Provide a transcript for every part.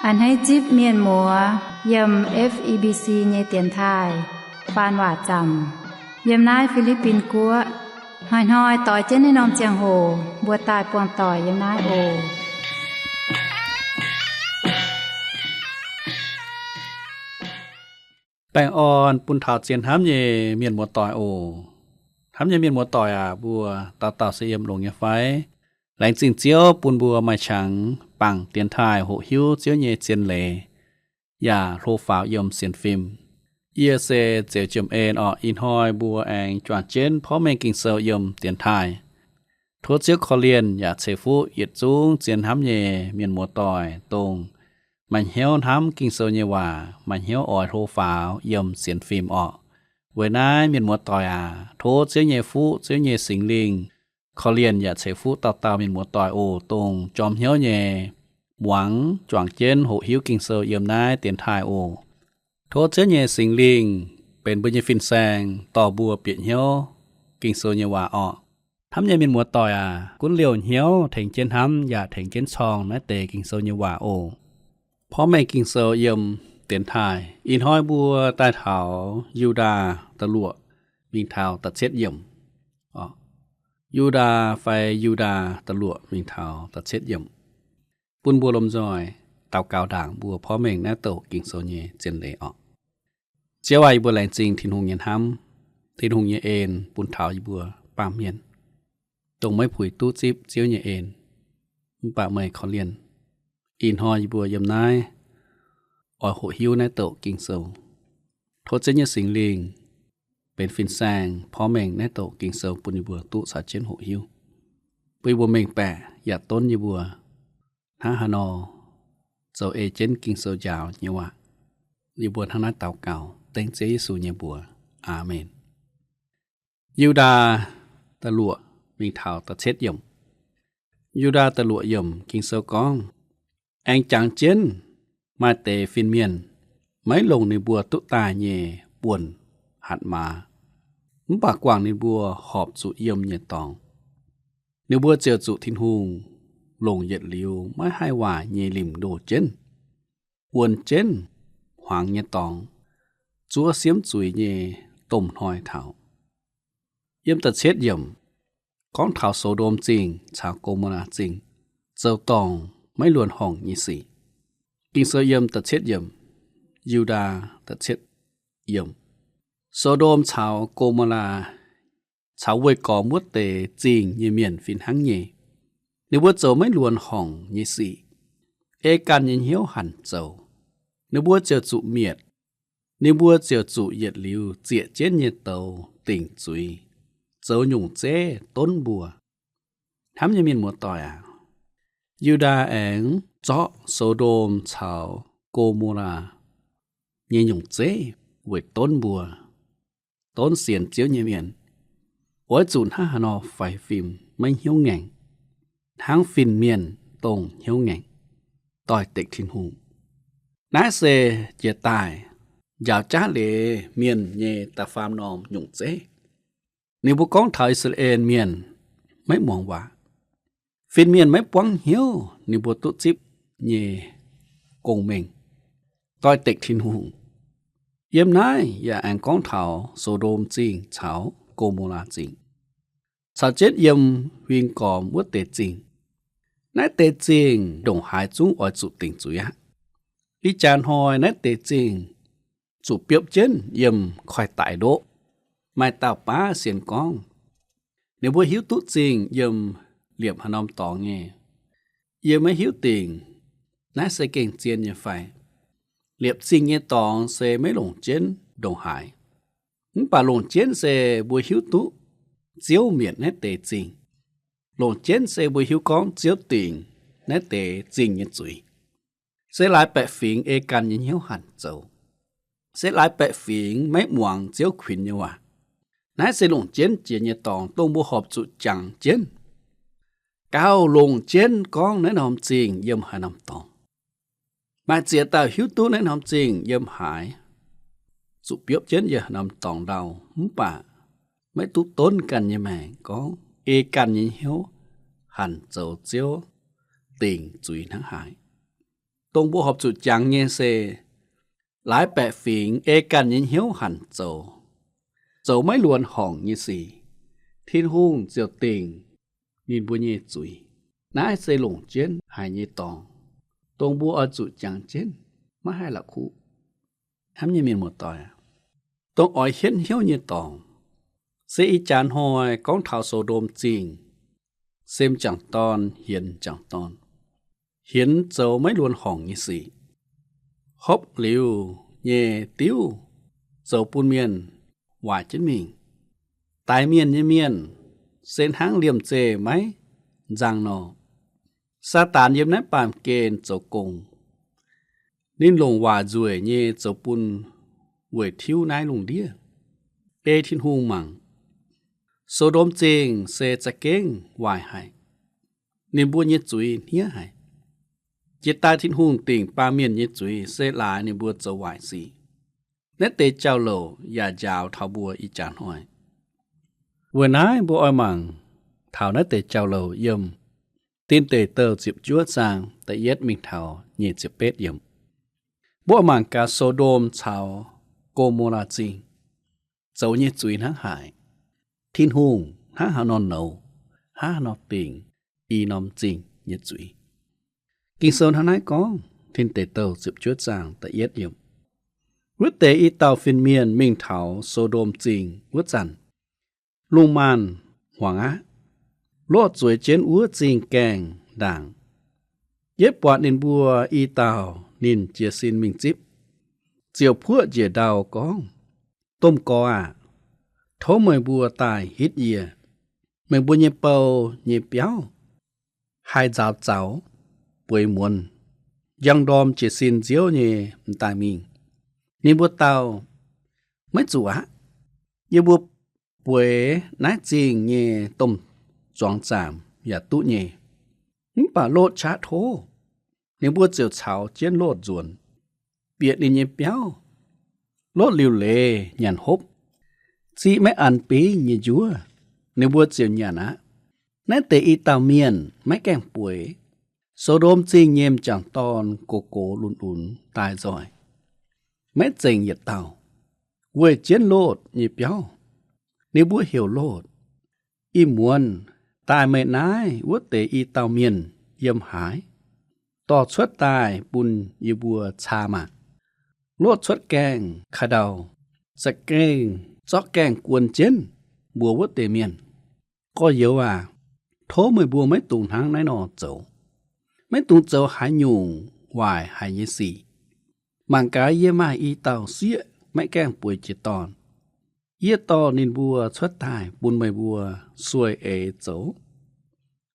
A'hneiv zipv mienh muoz yiem F E B C nyei dienx taaih faan waac zaamc yiem naaiv Fi^li^bin Guoqv. Hnoi-hnoi doix jienv naaiv norm ziangh hoc mbuo daaih buangh doic yiem naaiv oc. Baengh orn bun taux zien hnamv nyei mienh muoz-doic oc. Hnamv nyei mienh muoz-doic aac, mbuo dauh dauh se yiem longx nyei fai? Laengz zingh Ziouv bun mbuo maaih qangx bangc dienx taaih hoqc hiuv Ziouv nyei zien leiz yaac hlo faaux yiem sienx fim. Yie se Zeux Jiem En orqc. Ih hnoi mbuo aengx juangc jienv porv mengh Ging-Sou yiem dienx taaih. Tov Ziouv korv-lienh yaac ceix fuqv yietc zungv zien hnamv nyei mienh muoz-doic, dongh maaih hnyouv hnamv Ging-Sou nyei waac, maaih hnyouv oix hlo faaux yiem sienx fim orqc. Weic naaiv mienh muoz-doic aac, tov Ziouv nyei fuqv, Ziouv nyei Singx Lingh korv-lienh yaac ceix fuqv dauh dauh mienh muoz-doic oc, dongh jorm hnyouv nyei muangx juangc jienv hoqc hiuv Ging-Sou yiem naaiv dienx taaih oc. Tov Ziouv nyei Singx Lingh benx mbuo nyei fin-saeng, dorh mbuo bieqc hnyouv Ging-Sou nyei waac orqc. Hnamv nyei mienh muoz-doic aac, gunv liouh hnyouv tengx jienv hnamv yaac tengx jienv corng naaiv deix Ging-Sou nyei waac oc. Porv mengh Ging-Sou yiem dienx taaih. Ih hnoi mbuo daaih taux Yu^ndaa da'luoqc mingh taux da'cietv yiemc. Yu^ndaa fai Yu^ndaa da'luoqc mingh taux da'cietv yiemc. Bun mbuo lomh nzoih daux gaux ndaangc mbuo porv mengh naaiv douc Ging-Sou nyei zien leiz orqc. Ziouv aac, yie mbuo laengz zingh Tin-Hungh nyei hnamv, Tin-Hungh nyei en bun taux yie mbuo baamh mienh, dongh maiv puix duqv zipv Ziouv nyei en. Mv baac meih korv-lienh, ih hnoi yie mbuo yiem naaiv oix hoqc hiuv naaiv douc Ging-Sou. Tov Ziouv nyei Singx Lingh benx fin-saeng porv mengh naaiv douc Ging-Sou bun yie mbuo duqv caux jienv hoqc hiuv, bun yie mbuo mengh baeqc yaac donv yie mbuo hnangv haaix nor zoux ei jienv Ging-Sou njaaux nyei waac. Yie mbuo hnangv naaiv daux gaux dengv Ziouv Yesu nyei mbuox. Aamen. Yu^ndaa da'luoqc mingh taux da'cietv yiemc. Yu^ndaa da'luoqc yiemc Ging-Sou gorngv, aengx jangx jienv maaih deix fin-mienh maiv longc ninh mbuo duqv daaih nyei buonc hatc maaz, mv baac guangc ninh mbuo horpc zuqc yiem nyei dorngx. Ninh mbuo ziouc zuqc Tin-Hungh longc yietc liuz maiv haih waaic nyei limc ndoh jienv, wuonx jienv hmuangx nyei dorngx, zuov siemv zuiz nyei domh hnoi taux. Yiem da'cietv yiemc gorngv taux So^ndom Zingh caux Go^mo^laa Zingh zoux dorngc maiv luonx horngc nyei sic. Ging-Sou yiem da'cietv yiemc, Yu^ndaa da'cietv yiemc. So^ndom caux Go^mo^laa caux weih gormx wuov deix zingh nyei mienh fih hnangv nyei. Ninh mbuo zoux maiv luonx horngc nyei sic, ei ganh nyei hnyouv hanc zoux, ninh mbuo ziouc zuqc mietc. Ninh mbuo ziouc zuqc yietc liuz zieqc jienv nyei douz dingc zuiz, zoux nyungc zeiv donv mbuo. Hnamv nyei mienh muoz-doic aac, Yu^ndaa aengx zorqv So^ndom caux Go^mo^laa nyei nyungc zeiv weic donv mbuo, donv sienx Ziouv nyei mienh, oix zuqc hnangv haaix nor faix fim maiv hnyouv ngaengc, hnangv fin-mienh dongh hnyouv ngaengc, doix-dekc Tin-Hungh. Naaiv se jiex daaih njaaux jaav leiz mienh nyei da'faam norm nyungc zeiv. Ninh mbuo gorngv taux I^saa^laa^en Mienh maiv muangx waac, fin-mienh maiv buangv hnyouv ninh mbuo duqv zipv nyei gong-mengh, doix-dekc Tin-Hungh. Yiem naaiv yaac aengx gorngv taux So^ndom Zingh caux Go^mo^laa Zingh, caux jienv yiem huing gormx wuov deix zingh. Naaiv deix zingh ndongc haaix zungv oix zuqc dingc zuiz aqv. Ih jaax hnoi naaiv deix zingh zuqc biopv jienv yiem koiv-daic ndoqv. Maaih dauh baav sienx gorngv, ninh mbuo hiuv duqv zingh yiem liepc haaix norm dorngx nyei. Yie maiv hiuv dingc naaiv se gengh zien nyei fai. Liepc zingh nyei dorngx se maiv longc jienv ndongc haaix. Mv baac longc jienv se mbuo hiuv duqv Ziouv mietc naaiv deix zingh. Longc jienv se mbuo hiuv gorngv Ziouv dingc naaiv deix zingh nyei zuiz. Se laaix baeqc fingx ei ganh nyei hnyouv hanc zoux. Se laaix baeqc fingx maiv muangx Ziouv kuinx nyei waac. Naaiv se longc jienv jiex nyei dorngx dongh mbuo horpc zuqc jangx jienv. Gauh longc jienv gorngv naaiv norm zingh yiem haaix norm dorngx. Maaih ziex dauh hiuv duqv naaiv norm zingh yiem haaix, zuqc biopv jienv yiem haaix norm dorngx ndau, mv baac maiv duqv donv ganh nyei maengc gorngv ei ganh nyei hnyouv hanc zoux Ziouv dingc zuiz hnangv haaix. dongh mbuo horpc zuqc jangx nyei se laaix baeqc fingx ei ganh nyei hnyouv hanc zoux, zoux maiv luonx horngc nyei sic, Tin-Hungh ziouc dingc ninh mbuo nyei zuiz. Naaiv se longc jienv haic nyei dorngx, dongh mbuo oix zuqc jangx jienv, maiv haih la'kuqv. Hnamv nyei mienh muoz-doic, dongh oix hietv hnyouv nyei dorngx, se ih jaax hnoi gorngv taux So^ndom Zingh, se m'jangc dorn hienx m'jangc dorn, hienx zoux maiv luonx horngc nyei sic, hopv liuz nyei diuv zoux bun mienh waaic jienv mingh. Daix mienh nyei mienh se hnangv liemh zeih maiv nzang nor. Saadaan yiem naaiv baamh gen zoux gong. Ninh longc waaic nzueic nyei zoux bun weic tiuv naaiv lungh ndiev. Ei Tin-Hungh mangc, So^ndom Zingh se za'gengh waaic haic. Ninh mbuo nyei zuiz hniev haic. Jiex daaih Tin-Hungh dingc baamh mienh nyei zuiz se laaix ninh mbuo zoux waaic sic. Naaiv deix jauv-louc yaac njaaux taux mbuo ih jaax hnoi. Weic naaiv mbuo oix mangc taux naaiv deix jauv-louc yiem Tin Deic Douh ziepc juov zaang da'yietv mingh taux nyic ziepc betv yiemc. Mbuo oix mangc gaax So^ndom caux Go^mo^laa Zingh zoux nyei zuiz hnangv haaix, Tin-Hungh hnangv haaix nor nouz, hnangv haaix nor dingc i norm zingh nyei zuiz. Ging-Sou hnangv naaiv gorngv, Tin Deic Douh ziepc juov zaang da'yietv yiemc, Wuov deix i dauh fin-mienh mingh taux So^ndom Zingh wuov zanc, lungh maanz hmuangx aqv. Lorh zueiz jienv wuov zingh gaengh ndaangc. Yietv buatc ninh mbuo i dauh, ninh jiez sin mingh zipv, ziouc puoqv njiec ndau gorngv, Domh Gorx aah! Tov meih mbuo daaih hitv yie. Meih mbuo nyei bou nyei biauv haih nzaaux zaux, bueix muonz, njang ndorm jiez sin nziouv nyei m'daaih mingh. Ninh mbuo dau, Maiv zuqc aqv. Yie mbuo bueix naaiv zingh nyei domh zuangx zaamc yaac duqv nyei. Mv baac Lotv qaqv tov. Ninh mbuo ziouc caux jienv Lotv nzuonx, bieqc ninh nyei biauv. Lotv liuc leiz nyanc hopv, ziqv maiv an bingv nyei njuov, ninh mbuo ziouc nyanc aqv. Naaiv deix i dauh mienh maiv gaengh bueix. So^ndom Zingh nyei m'jangc dorn gox gox lunx lunx daaih nzoih, maiv zengc yietc dauh, weih jienv Lotv nyei biauv. Ninh mbuo heuc Lotv, Ih muonz daaih meih naaiv wuov deix i dauh mienh yiem haaix? Dorh cuotv daaih bun yie mbuo caa maah! Lotv cuotv gaengh ka'ndau, za'gengh zorqv gaengh guon jienv mbuox wuov deix mienh, Gorx-youz aac, tov meih mbuo maiv dungx hnangv naaiv nor zoux. Maiv dungx zoux haaix nyungc waaic haic nyei sic. Mangc gaax, yie maaih i dauh sieqv maiv gaengh bueix jiex dorn. Yie dorh ninh mbuo cuotv daaih bun meih mbuo sueih eix zoux.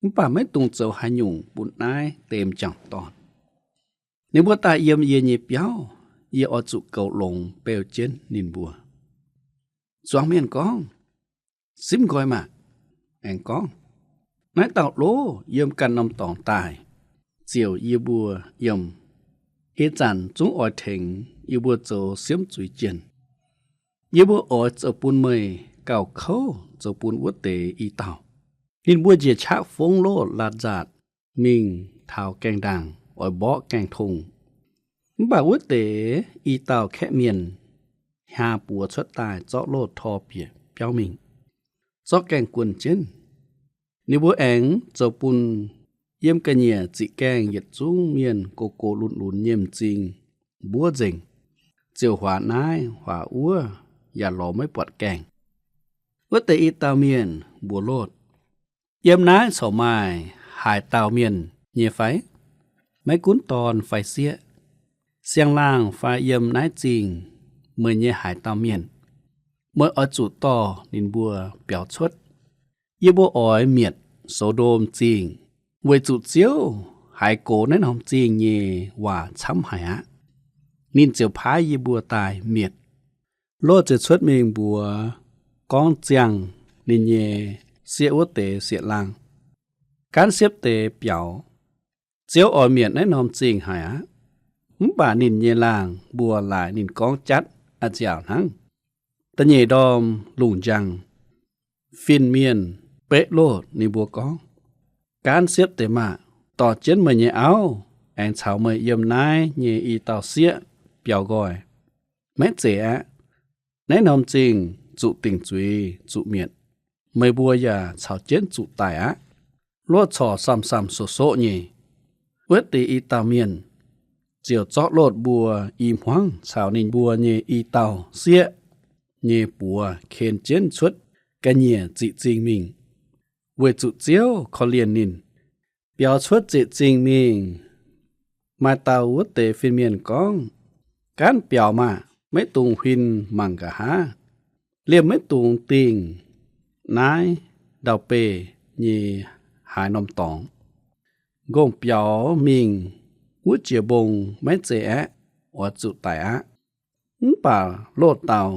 Mv baac maiv dungx zoux haaix nyungc bun naaiv deix m'jangc dorn. Ninh mbuo daaih yiem yie nyei biauv, yie oix zuqc goux longx beu jienv ninh mbuo. Zuangx mienh gorngv, Simv nqoi maah! Aengx gorngv, Naaiv dauh lov yiem ganh norm dorngx daaih ziouc yie mbuo yiem. Ih zanc zungv oix tengx yie mbuo zoux siemv zuiz jienh. Yie mbuo oix zoux bun meih gauh kouv zoux bun wuov deix i dauh. Ninh mbuo njiec qaqv fongv Lotv laatc nzaatc mingh taux gaengh ndaangc oix mborqv gaengh tong. Mv baac wuov deix i dauh kaeqv mienh hiaa buoz cuotv daaih zorqv Lotv tor bieqc biauv mingh, zorqv gaengh guon jienv. Ninh mbuo aengx zoux bun yiem ga'nyiec ziqc gaengh yietc zungv mienh gox gox lunx lunx nyei m'zing mbuov nzengc, ziouc huaax naaiv huaax wuov, yaac lorz maiv buatc gaengh. Wuov deix i dauh mienh mbuox Lotv, Yiem naaiv corc maaih haaix dauh mienh nyei fai? Maiv gunv dorn fai sieqv, siang-laangh fai yiem naaiv zingh meih nyei haaix dauh mienh, meih oix zuqc dorh ninh mbuo biaux cuotv. Yie mbuo oix mietc So^ndom Zingh, weic zuqc Ziouv haiz gox naaiv norm zingh nyei waac camv haic aqv. Ninh ziouc paaiv yie mbuo daaih mietc. Lotv ziouc cuotv mingh mbuox gorngv ziangh ninh nyei sieqv wuov deix sieqv-laangh, gaanv siepv deix biaux. Ziouv oix mietc naaiv norm zingh haic aqv. Mv baac ninh nyei laangh mbuo laaix ninh gorngv jatv a'nziaauc hnangv. Da'nyeic ndorm lungh njang, fin-mienh beqv Lotv. Ninh mbuo gorngv, Gaanv siepv deix maah! Dorh jienv meih nyei auv aengx caux meih yiem naaiv nyei i dauh sieqv biaux nqoi. Maiv zeiz aqv. Naaiv norm zingh zuqc dingc zuiz zuqc mietc. Meih mbuo yaac caux jienv zuqc daic aqv. Lotv corc samh-samh soqv-soqv nyei. Wuov deix i dauh mienh ziouc zorqv Lotv mbuo i hmuangv caux ninh mbuo nyei i dauh sieqv nyei buoz ken jienv cuotv ga'nyiec ziqc zingh mingh, weic zuqc Ziouv korv-lienh ninh. Biaux cuotv ziqc zingh mingh, maaih dauh wuov deix fin-mienh gorngv, Gaanv biaux maah! Maiv dungx huin mangc nqa'haav. Liemh maiv dungx dingh naaiv ndau-beih nyei haaix norm dorngx. Nqongh biaux mingh wuov jiex mbong maiv zeiz aeqv, oix zuqc daic aqv. Mv baac Lotv dau,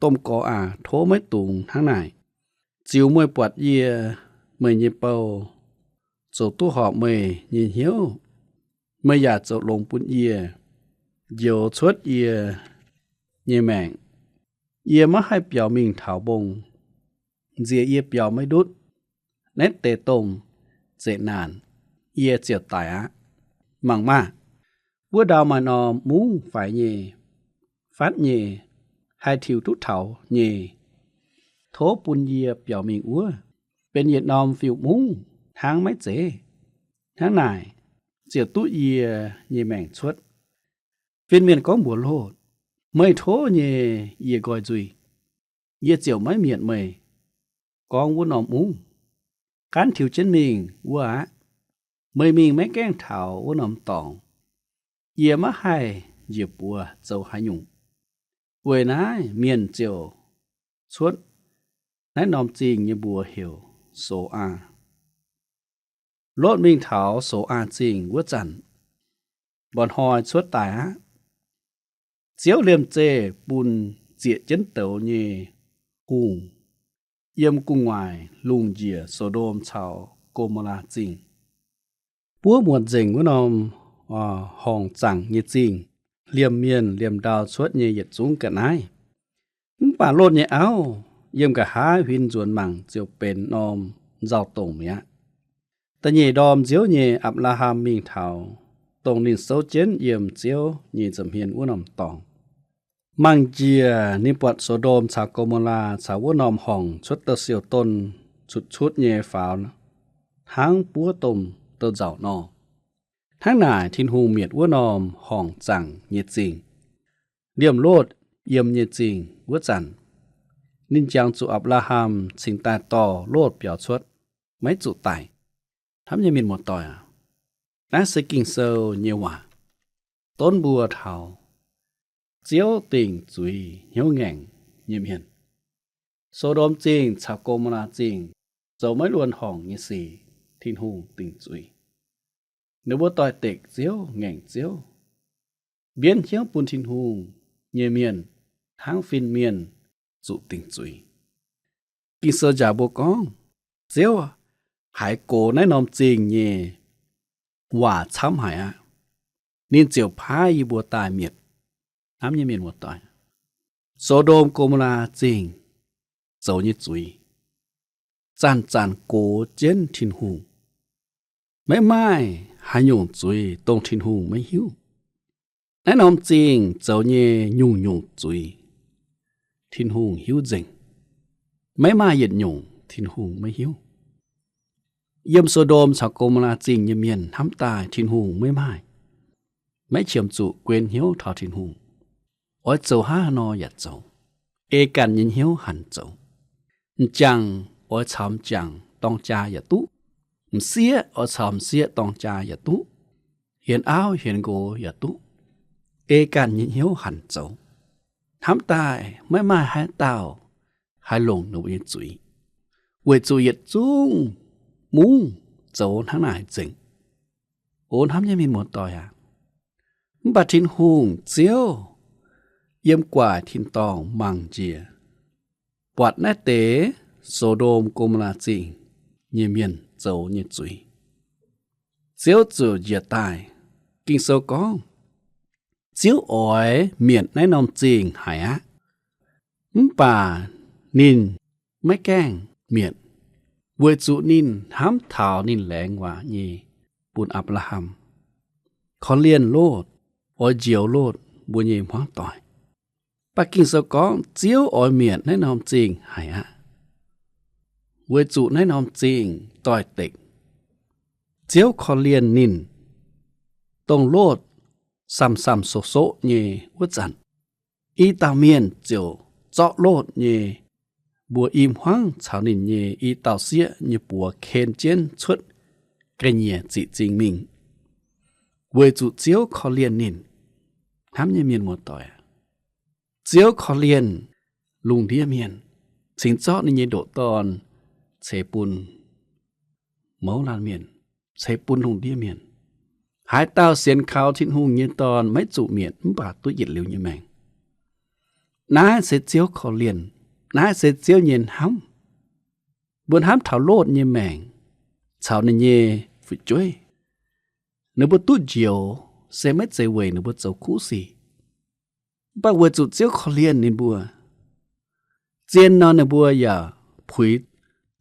Domh Gorx aac, tov maiv dungx hnangv naaic. Ziux meih buatc yie, meih nyei bou, zoux duqv horpc meih nyei hnyouv. Meih yaac zoux longx bun yie, njoux cuotv yie nyei maengc. Yie maiv haih biaux mingh taux mbong. Nziex yie biaux maiv ndutv naaiv deix domh zeqc naanc, yie ziouc daic aqv. Mangc maah! Wuov ndau maaih norm mungv faix nyei, fatv nyei, haih tiux duqv taux nyei. Tov bun yie biaux mingh wuov, benx yietc norm fiuv-mungv hnangv maiv zeiz? Hnangv naaic ziouc duqv yie nyei maengc cuotv. Fin-mienh gorngv mbuox Lotv, Meih tov nyei yie nqoi nzuih. Yie ziouc maiv mietc meih gorngv wuov norm mungv. Gaanv tiux jienv mingh wuov aqv. Meih mingh maiv gaengh taux wuov norm dorngx. Yie maiv haih njiec buoz zoux haaix nyungc. Weic naaiv mienh ziouc cuotv naaiv norm zingh nyei mbuox heuc Soaa. Lotv mingh taux Soaa Zingh wuov zanc, mba'hnoi cuotv daaih aqv. Ziouv liemh zeih bun zieqc jienv douz nyei hungh yiem gu'nguaaic lungh njiec So^ndom caux Go^mo^laa Zingh, buov muotc nzengc wuov norm horngc zaangc nyei zingh, liemh mienh liemh ndau cuotv nyei yietc zungv ga'naaiv. Mv baac Lotv nyei auv yiem nqa'haav huin nzuonx mangc ziouc benx norm nzauh dongc mi'aqv. Da'nyeic ndorm nziouv nyei, Apc^laa^ham mingh taux dongh ninh souv jienv yiem Ziouv nyei nza'hmien wuov norm dorngx. Mangc njiec ninh buatc So^ndom caux Go^mo^laa caux wuov norm horngc cuotv douh siou-don cutv-cutv nyei faaux hnangv buov domh douh nzauc nor. Hnangv naaic Tin-Hungh mietc wuov norm horngc zaangc nyei zingh. Liemh Lotv yiem nyei zingh wuov zanc, ninh jangx zuqc Apc^laa^ham cingx daaih dorh Lotv biaux cuotv, maiv zuqc daic. Hnamv nyei mienh muoz-doic aac, naaiv se Ging-Sou nyei waac donv mbuo taux Ziouv dingc zuiz hnyouv ngaengc nyei mienh. So^ndom Zingh caux Go^mo^laa Zingh zoux maiv luonx horngc nyei sic, Tin-Hungh dingc zuiz. Ninh mbuo doix-dekc Ziouv, ngaengc Ziouv, mbienv hnyouv bun Tin-Hungh nyei mienh hnangv fin-mienh zuqc dingc zuiz. Ging-Sou njaaux mbuo gorngv, Ziouv haiz gox naaiv norm zingh nyei waac camv haic aqv. Ninh ziouc paaiv yie mbuo daaih mietc. Hnamv nyei mienh muoz-doic, So^ndom Go^mo^laa Zingh zoux nyei zuiz zanc-zanc gox jienv Tin-Hungh. Maiv maaih haaix nyungc zuiz dongh Tin-Hungh maiv hiuv. Naaiv norm zingh zoux nyei nyungc-nyungc zuiz, Tin-Hungh hiuv nzengc. Maiv maaih yietc nyungc Tin-Hungh maiv hiuv. Yiem So^ndom caux Go^mo^laa Zingh nyei mienh hnamv daaih Tin-Hungh maiv maaih, maiv qiemx zuqc guen hnyouv taux Tin-Hungh. Oix zoux hnangv haaix nor yaac zoux, ei ganh nyei hnyouv hanc zoux. M'jangc oix caux m'jangc dorng jaa yaac duqv. M'sieqv oix caux m'sieqv dorng jaa yaac duqv. Hienx auv hienx nqox yaac duqv. Ei ganh nyei hnyouv hanc zoux. Hnamv daaih maiv maaih haaix dauh haih longc ninh mbuo nyei zuiz, weic zuqc yietc zungv mungv zoux hnangv naaic nzengc. O hnamv nyei mienh muoz-doic aac, mv baac Tin-Hungh Ziouv yiem gu'nguaaic tin-dorngh mangc njiec, buatc naaiv deix So^ndom Go^mo^laa Zingh nyei mienh zoux nyei zuiz, Ziouv ziouc njiec daaih. Ging-Sou gorngv, Ziouv oix mietc naaiv norm zingh haic aqv. Mv baac ninh maiv gaengh mietc, weic zuqc ninh hnamv taux ninh laengz waac nyei bun Apc^laa^ham. korv-lienh Lotv, oix njoux Lotv mbuo nyei hmuangv doic. Mv baac Ging-Sou gorngv Ziouv oix mietc naaiv norm zingh haic aqv, weic zuqc naaiv norm zingh doix-dekc. Ziouv korv-lienh ninh, dongh Lotv samh-samh soqv-soqv nyei wuov zanc, i dauh mienh ziouc zorqv Lotv nyei mbuo i hmuangv caux ninh nyei i dauh sieqv nyei buoz ken jienv cuotv ga'nyiec ziqc zingh mingh, weic zuqc Ziouv korv-lienh ninh. Hnamv nyei mienh muoz-doic, Ziouv korv-lienh lungh ndiev mienh, cingx zorqv ninh nyei ndoqc Dorn ceix bun mouz laanh mienh, ceix bun lungh ndiev mienh. Haaix dauh sienx kaux Tin-Hungh nyei Dorn maiv zuqc mietc mv baac duqv yietc liuz nyei maengc. Naaiv se Ziouv korv-lienh, naaiv se Ziouv nyei hnamv. Mbuo hnamv taux Lotv nyei maengc caux ninh nyei fu'jueiv, ninh mbuo duqv njoux se maiv zeiz weic ninh mbuo zoux kuv sic, mv baac weic zuqc Ziouv korv-lienh ninh mbuo. Zien nor ninh mbuo yaac puix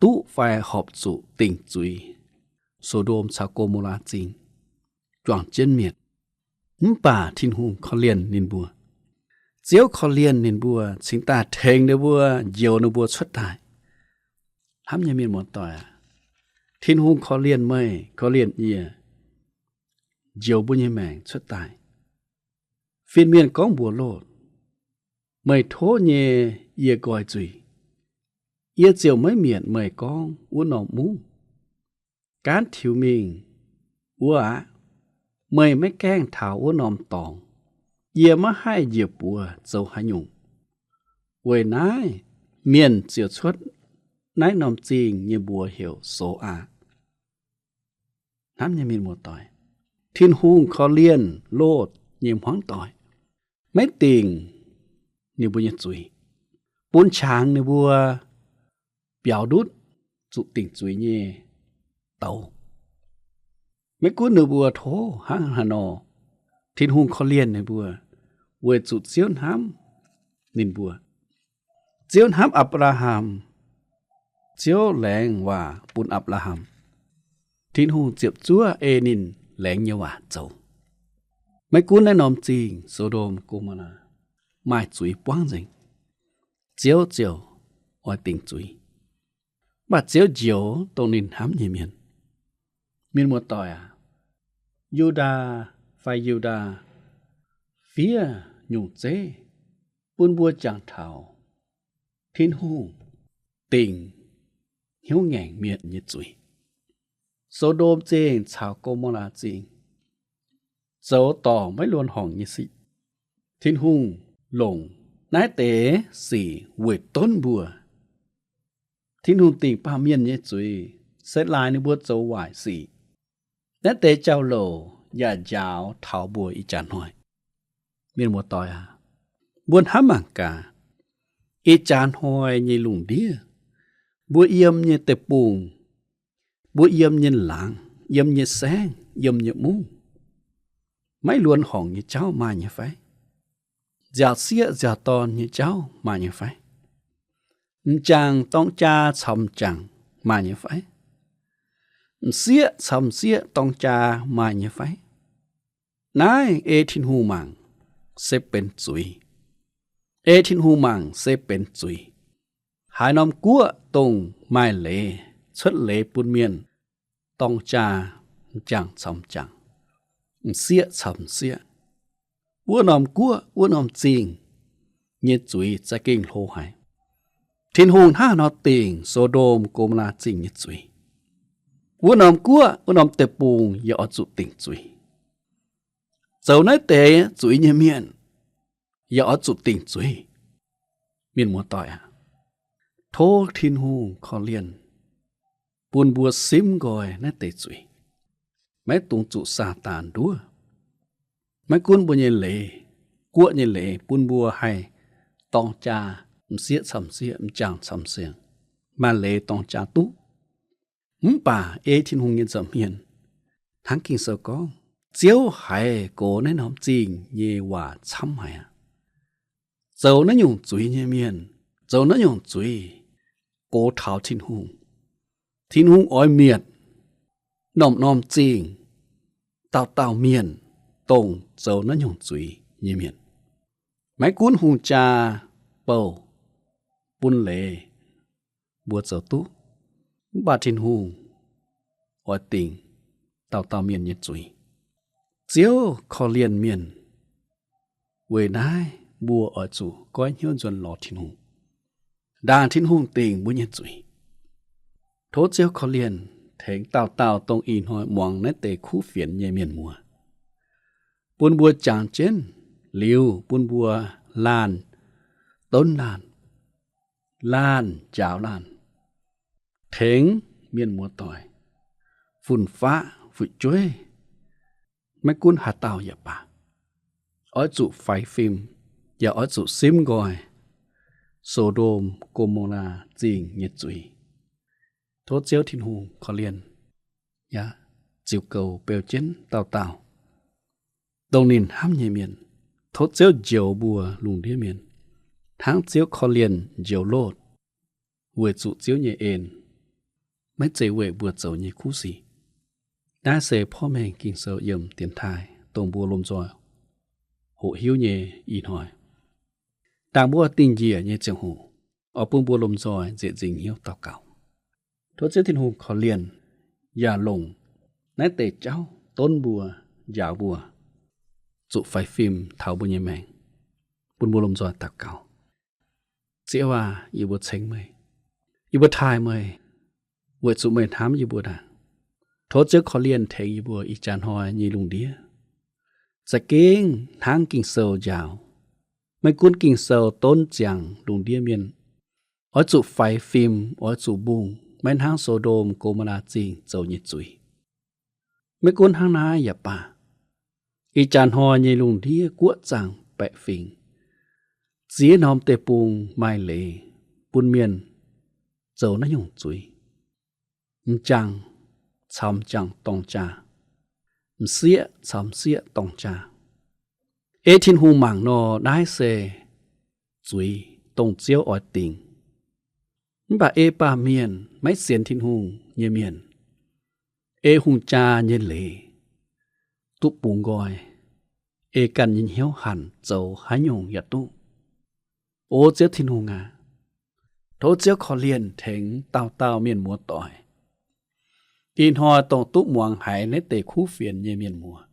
duqv fai horpc zuqc dingc zuiz So^ndom caux Go^mo^laa Zingh, juangc jienv mietc. Mv baac Tin-Hungh korv-lienh ninh mbuo. Ziouv korv-lienh ninh mbuo cingx daaih tengx ninh mbuo, njoux ninh mbuo cuotv daaih. Hnamv nyei mienh muoz-doic aac, Tin-Hungh korv-lienh meih, korv-lienh yie, njoux mbuo nyei maengc cuotv daaih. Fin-mienh gorngv mbuox Lotv, meih tov nyei yie nqoi nzuih, yie ziouc maiv mietc meih gorngv wuov norm mungv. Gaanv tiux mingh wuov aqv. Meih maiv gaengh taux wuov norm dorngx, yie maiv haih njiec buoz zoux haaix nyungc. Weic naaiv mienh ziouc cuotv naaiv norm zingh nyei mbuox heuc Soaa. Hnamv nyei mienh muoz-doic, Tin-Hungh korv-lienh Lotv nyei hmuangv doic, maiv dingc ninh mbuo nyei zuiz, bun qangx ninh mbuo biaux ndutv zuqc dingc zuiz nyei douz. Maiv gunv ninh mbuo tov hnangv haaix nor, Tin-Hungh korv-lienh ninh mbuo, weic zuqc Ziouv hnamv ninh mbuo. Ziouv hnamv Apc^laa^ham. Ziouv laengz waac bun Apc^laa^ham, Tin-Hungh ziepc zuoqv ei ninh laengz nyei waac zoux. Maiv gunv naaiv norm zingh So^ndom, Go^mo^laa maaih zuiz buangv nzengc, Ziouv ziouc oix dingc zuiz. Mv baac Ziouv njoux dongh ninh hnamv nyei mienh. Mienh muoz-doic aac, Yu^ndaa fai Yu^ndaa fiev nyungc zeiv bun mbuo jangx taux Tin-Hungh dingc hnyouv ngaengc mienh nyei zuiz. So^ndom Zingh caux Go^mo^laa Zingh zoux dorngc maiv luonx horngc nyei sic. Tin-Hungh longc naaiv deix sic weic donv mbuo. Tin-Hungh dingc baamh mienh nyei zuiz se laaix ninh mbuo zoux waaic sic. Naaiv deix jauv-louc yaac njaaux taux mbuo ih jaax hnoi. Mienh muoz-doic aac, mbuo hnamv mangc gaax, ih jaax hnoi nyei lungh ndiev, mbuo yiem nyei deic-bung, mbuo yiem nyei laangz, yiem nyei saengv, yiem nyei mungv, maiv luonx horngc nyei jauv maaih nyei fai? Nziaauc sieqv nziaauc dorn nyei jauv maaih nyei fai? M'jangc dorng jaa caux m'jangc maaih nyei fai? M'sieqv caux m'sieqv dorng jaa maaih nyei fai? Naaiv ei Tin-Hungh mangc se benx zuiz. Ei Tin-Hungh mangc se benx zuiz. Haaix norm guoqv dongh maaih leiz, cuotv leiz bun mienh dorng jaa m'jangc caux m'jangc, m'sieqv caux m'sieqv, wuov norm guoqv, wuov norm zingh nyei zuiz za'gengh hlo haic. Tin-Hungh hnangv haaix nor dingc So^ndom, Go^mo^laa Zingh nyei zuiz, wuov norm guoqv, wuov norm deic-bung yaac oix zuqc dingc zuiz. Zoux naaiv deix zuiz nyei mienh yaac oix zuqc dingc zuiz. Mienh muoz-doic aac, tov Tin-Hungh korv-lienh bun mbuo simv nqoi naaiv deix zuiz, maiv dungx zuqc Saadaan nduov. Maiv gunv mbuo nyei leiz, guoqv nyei leiz bun mbuo haih dorng jaa m'sieqv caux m'sieqv, m'jangc caux m'jangc, maaih leiz dorng jaa duqv. Mv baac ei Tin-Hungh nyei nza'hmien, hnangv Ging-Sou gorngv, Ziouv haiz gox naaiv norm zingh nyei waac camv haic aqv. Zoux naaiv nyungc zuiz nyei mienh, zoux naaiv nyungc zuiz gox taux Tin-Hungh. Tin-Hungh oix mietc norm-norm zingh, dauh dauh mienh, dongh zoux naaiv nyungc zuiz nyei mienh. Maiv gunv hungh jaa bouh bun leiz mbuo zoux duqv, mv baac Tin-Hungh oix dingc dauh dauh mienh nyei zuiz. Ziouv korv-lienh mienh. Weic naaiv mbuo oix zuqc goiv hnyouv nzuonx lorz Tin-Hungh, ndaangc Tin-Hungh dingc mbuo nyei zuiz. Tov Ziouv korv-lienh tengx dauh dauh dongh ih hnoi muangx naaiv deix kuv fienx nyei mienh muoz, bun mbuo jangx jienv liuz, bun mbuo laanh donv laanh, laanh njaaux laanh, tengx mienh muoz doic fun-faqv fu'jueiv, maiv gunv haaix dauh yaac baac, oix zuqc faix fim, yaac oix zuqc simv nqoi So^ndom, Go^mo^laa Zingh nyei zuiz. Tov Ziouv Tin-Hungh korv-lienh yaac ziux goux beu jienv dauh dauh dongh ninh hnamv nyei mienh. Tov Ziouv njoux mbuo lungh ndiev mienh, hnangv Ziouv korv-lienh njoux Lotv, weic zuqc Ziouv nyei en, maiv zeiz weic mbuo zoux nyei kuv sic. Naaiv se porv mengh Ging-Sou yiem dienx taaih dongh mbuo lomh nzoih hoqc hiuv nyei ih hnoi, ndaangc mbuo dingh njiec nyei ziangh hoc, oix bun mbuo lomh nzoih nzieqc nzingc hnyouv daux gaux. Tov Ziouv Tin-Hungh korv-lienh yaac longc naaiv deix jauv donv mbuo, njaaux mbuo, zuqc faix fim taux mbuo nyei maengc, bun mbuo lomh nzoih daux gaux. Ziouv aac, yie mbuo ceng meih, yie mbuo taaih meih, weic zuqc meih hnamv yie mbuo ndaangc. Tov Ziouv korv-lienh tengx yie mbuo ih jaax hnoi nyei lungh ndiev za'gengh hnangv Ging-Sou njaaux. Maiv gunv Ging-Sou donv ziangx lungh ndiev mienh oix zuqc faix fim, oix zuqc mbungh, maiv hnangv So^ndom, Go^mo^laa Zingh zoux nyei zuiz. Maiv gunv hnangv naaiv yaac baac, ih jaax hnoi nyei lungh ndiev guoqv zaangc baeqc fingx, ziex norm deic-bung maaih leiz bun mienh zoux naaiv nyungc zuiz. M'jangc caux m'jangc dorng jaa, m'sieqv caux m'sieqv dorng jaa. Ei Tin-Hungh mangc nor, naaiv se zuiz dongh Ziouv oix dingc. Mv baac ei baamh mienh maiv sienx Tin-Hungh nyei mienh, ei hungh jaa nyei leiz duqv bungx nqoi, ei ganh nyei hnyouv hanc zoux haaix nyungc yaac duqv. O Ziouv Tin-Hungh aac, tov Ziouv korv-lienh tengx dauh dauh mienh muoz-doic ih hnoi dongh duqv muangx haiz naaiv deix kuv fienx nyei mienh muoz,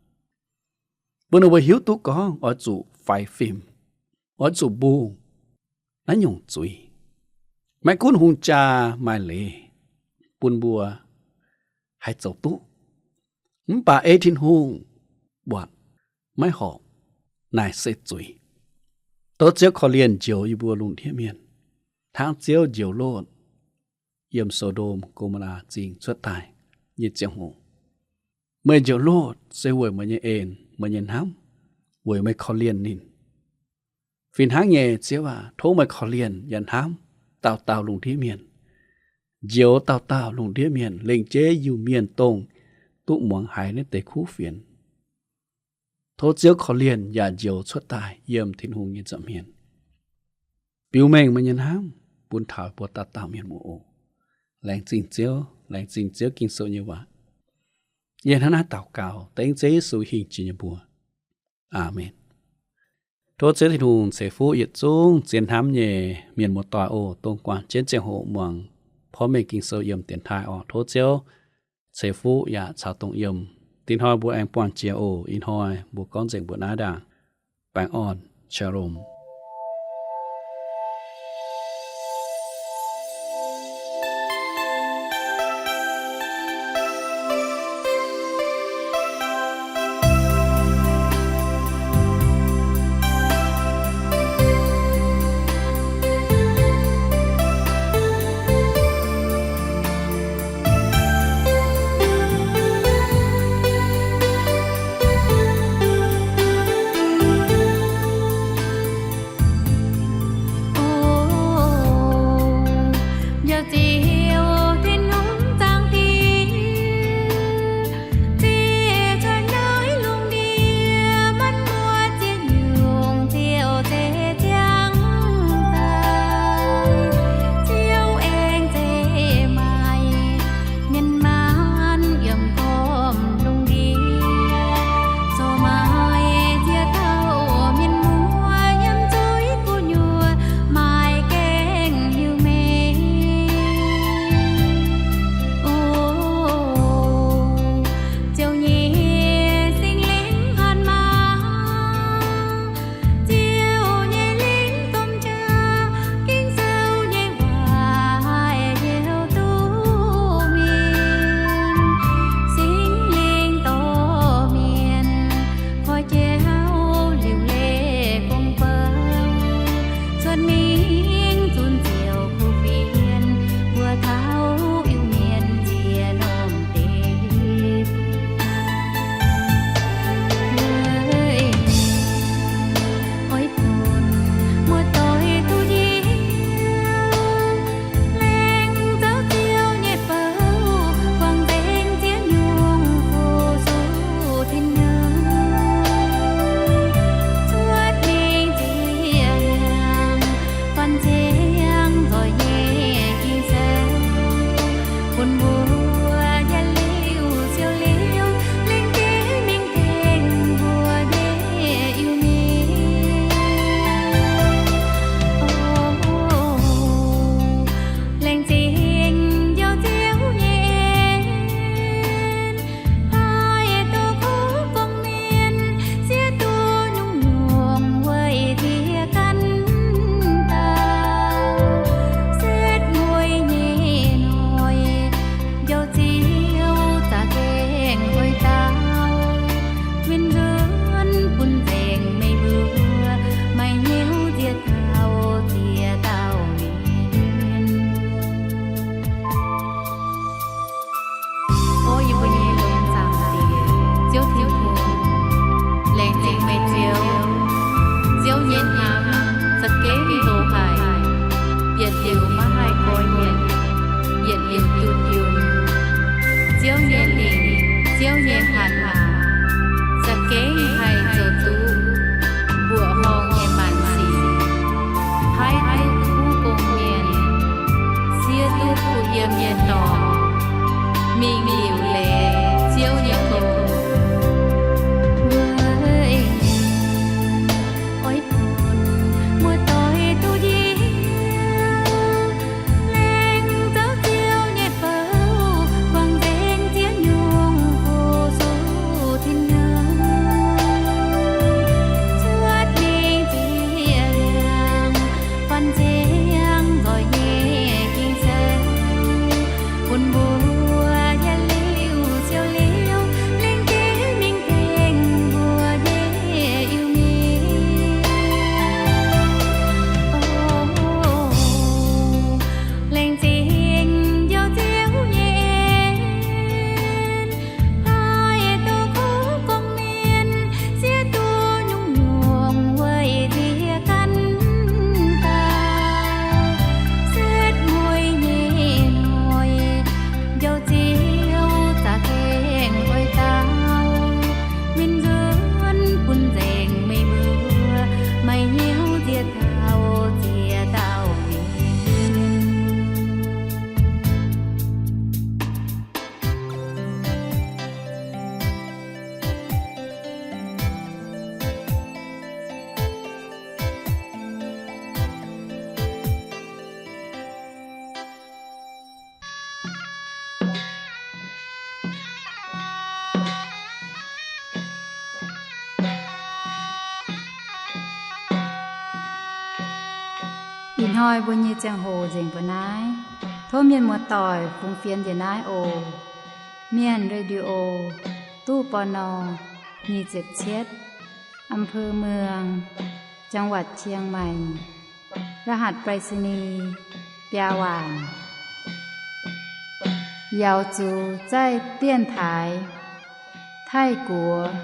bun ninh mbuo hiuv duqv gorngv oix zuqc faix fim, oix zuqc mbungh naaiv nyungc zuiz. Maiv gunv hungh jaa maaih leiz bun mbuo haih zoux duqv, mv baac ei Tin-Hungh buatc maiv horpc, naaic se zuiz. Tov Ziouv korv-lienh njoux yie mbuo lungh ndiev mienh, hnangv Ziouv njoux Lotv yiem So^ndom Go^mo^laa Zingh cuotv daaih nyei ziangh hoc. Meih njoux Lotv se weic meih nyei en, meih nyei hnamv, weic meih korv-lienh ninh. Fih hnangv nyei, Ziouv aac, tov meih korv-lienh yaac hnamv dauh dauh lungh ndiev mienh, njoux dauh dauh lungh ndiev mienh, lengc jeiv Iu-Mienh dongh duqv muangx haiz naaiv deix kuv fienx. Tov Ziouv korv-lienh yaac njoux cuotv daaih yiem Tin-Hungh nyei nza'hmien, biux mengh meih nyei hnamv bun taux mbuo dauh dauh mienh muoz oc. Laengz zingh Ziouv, laengz zingh Ziouv Ging-Sou nyei waac. Yie hnangv naaiv daux gaux dengv Ziouv Yesu hingh jiex nyei mbuox. Aamen. Tov Ziouv Tin-Hungh ceix fuqv yietc zungv zien hnamv nyei mienh muoz-doic oc, dongh guangc jienv ziangh hoc muangx porv mengh Ging-Sou yiem dienx taaih oc. Tov Ziouv ceix fuqv yaac caux dongh yiem. Dinh hnoi mbuo aengx buangh jiex oc. Ih hnoi mbuo gorngv nzengc mbuoqc naaiv ndaangc. Baengh orn. Shalom. Ih hnoi mbuo nyei ziangh hoc nzengc mbuo naaiv. Tov mienh muoz-doic fungx fienx njiec naaiv oc. Mienh Radio, ตู้ ปณ. nyic ziepc cietv, อำเภอเมือง จังหวัดเชียงใหม่ รหัสไปรษณีย์ biaa waanc. Yaauz zuqc zaih dienv taaix Taiv-Guoqv,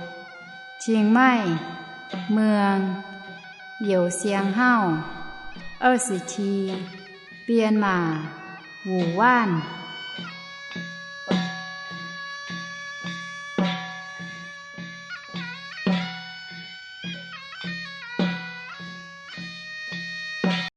Qing Maih, Mueng, Youz Siang Hauv, 二十七, Bienh Maac, Wuc Waanv.